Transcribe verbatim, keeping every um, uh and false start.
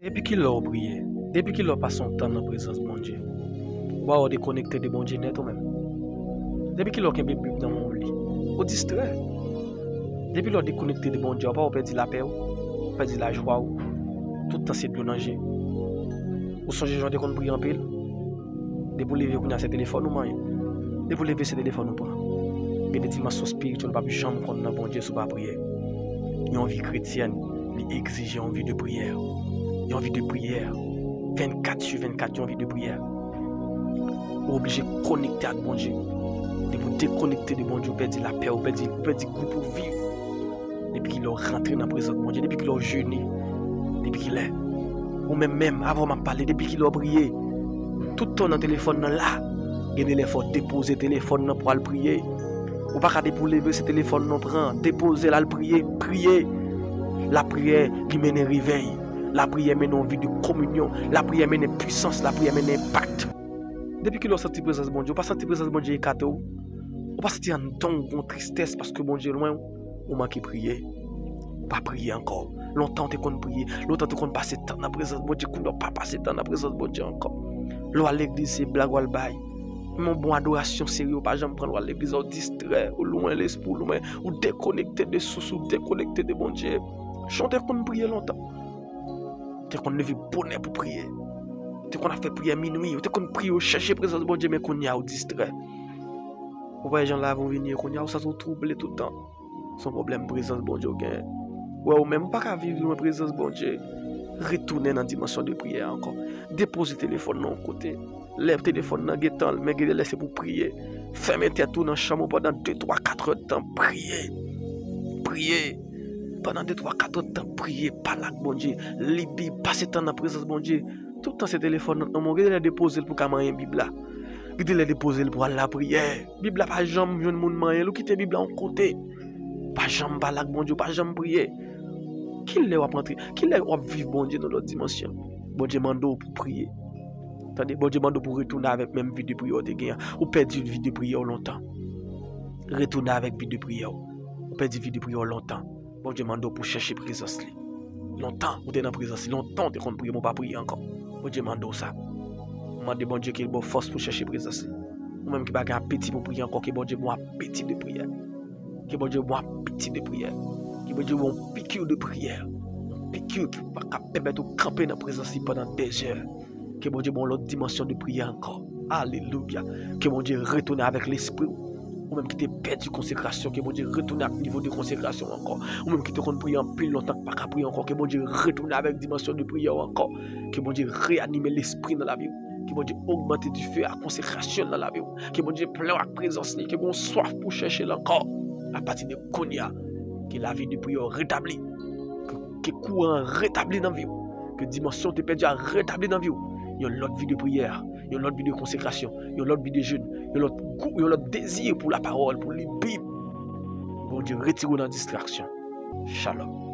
Depi kilè w priye? Depi kilè w pase yon tan nan prezans Bondye? Ou pa wè w dekonekte de Bondye nèt ou menm? Depi kilè w kenbe Bib nan men w li? Ou distrè. Depi lè w dekonekte de Bondye, ou pa wè w pèdi lapè w, ou pèdi lajwa w. Tout tan se dlo nan je. Ou sonje jan w te konn priye anpil? Depi w leve kounye a se telefòn ou manyen. Depi w leve se telefòn ou pran. Gen de dimansyon espirityèl ou p ap janm konn nan Bondye si w pa priye. Yon vi kretyèn, li egzije yon vi de priyè. Yon vi de priyè. Vennkat sou vennkat, yon vi de priyè. Ou oblije konekte ak Bondye. Depi w dekonekte de Bondye, ou pèdi lapè, ou pèdi, ou pèdi gou pou viv. Depi kilè w rantre nan prezans Bondye? Depi kilè w jene? Depi kilè? Ou menm menm, avan m ap pale, depi kilè w priye? Tout tan w nan telefòn nan la. Gen de lè fò w depoze telefòn nan pou w al priye. Ou pa ka depi w leve se telefòn nan w pran, depoze l al priye, priye. Lapriyè, li mennen revèy. Lapriyè mennen yon vi de kominyon. Lapriyè mennen pwisans, lapriyè mennen enpak. Depi kilè w santi prezans Bondye? Ou pa santi prezans Bondye ekate w? Ou pa santi anndan w gon tristès paske Bondye lwen w? Ou manke priye. Ou pa priye ankò. Lontan w te konn priye. Lontan w te konn pase tan nan prezans Bondye. Kounye a w pa pase tan nan prezans Bondye ankò. Lè w al legliz se blag w al bay. Menm yon bon adorasyon serye w pa janm pran l, w al legliz la w distrè, ou lwen lespri w, lwen, ou dekonekte de sous ou, dekonekte de Bondye. Jan w te konn priye lontan. Ou te konn leve bonè pou priye. Ou te konn ap fè priyè minwi. Ou te konn priye, ou chèche prezans Bondye, men kounye a ou distrè. Ou pa wè jan lavi w vin ye kounye a, ou santi w twouble tout tan. Se yon pwoblèm prezans Bondye w genyen. Ou wè ou menm ou pa ka viv lwen prezans Bondye. Retounen nan dimansyon de priyè ankò. Depoze telefòn nan yon kote. Lè telefòn nan gen tan l, men gen de lè se pou priye. Fèmen tèt ou nan chanm ou pandan de, twa, kat èdtan, priye. Priye. Pandan de, twa, kat èdtan, priye, pale ak Bondye, li Bib, pase tan nan prezans Bondye. Tout tan se telefòn nan nan men w, gen de lè depoze l pou w ka manyen Bib la. Gen de lè depoze l pou w al lapriyè. Bib la pa janm jwenn moun manyen l, ou kite Bib la yon kote. Ou pa janm pale ak Bondye, ou pa janm priye. Kilè w ap antre? Kilè w ap viv Bondye nan lòt dimansyon? Bondye mande w pou priye. Tande, Bondye mande w pou retounen avèk menm vi de priyè w te gen an. Ou pèdi vi de priyè w lontan. Retounen avèk vi de priyè w. Ou pèdi vi de priyè w lontan. Bondye mande w pou chèche prezans li. Lontan ou te nan prezans li, lontan ou te konn priye, men w pa priye ankò. Bondye mande w sa. Mande Bondye ke l ba w fòs pou chèche prezans li. Ou menm ki pa gen apeti pou priye ankò, ke Bondye ba w apeti de priyè. Ke Bondye ba w apeti de priyè. Ke Bondye ba w yon piki de priyè. Yon piki ki pa ka pèmèt ou kanpe nan prezans li pandan dèzè. Ke Bondye ba w yon lòt dimansyon de priyè ankò. Alelouya. Ke Bondye retounen avèk lespri w. Ou menm ki te pèdi konsekrasyon, ke Bondye retounen ak nivo de konsekrasyon w ankò. Ou menm ki te konn priye anpil lontan, ki pa ka priye ankò, ke Bondye retounen avèk dimansyon de priyè w ankò. Ke Bondye reyanime lespri nan lavi w. Ke Bondye ogmante dife a konsekrasyon nan lavi w. Ke Bondye plen w ak prezans li, ke w gen swaf pou chèche l ankò. Apati de kounye a, ke lavi de priyè w retabli. Ke, ke kouran an retabli nan vi w. Ke dimansyon w te pèdi a retabli nan vi w. Yon lòt vi de priyè, yon lòt vi de konsekrasyon, yon lòt vi de jèn, yon lòt gou, yon lòt dezi pou lapawòl, pou li Bib. Bondye retire w nan distraksyon. Shalom.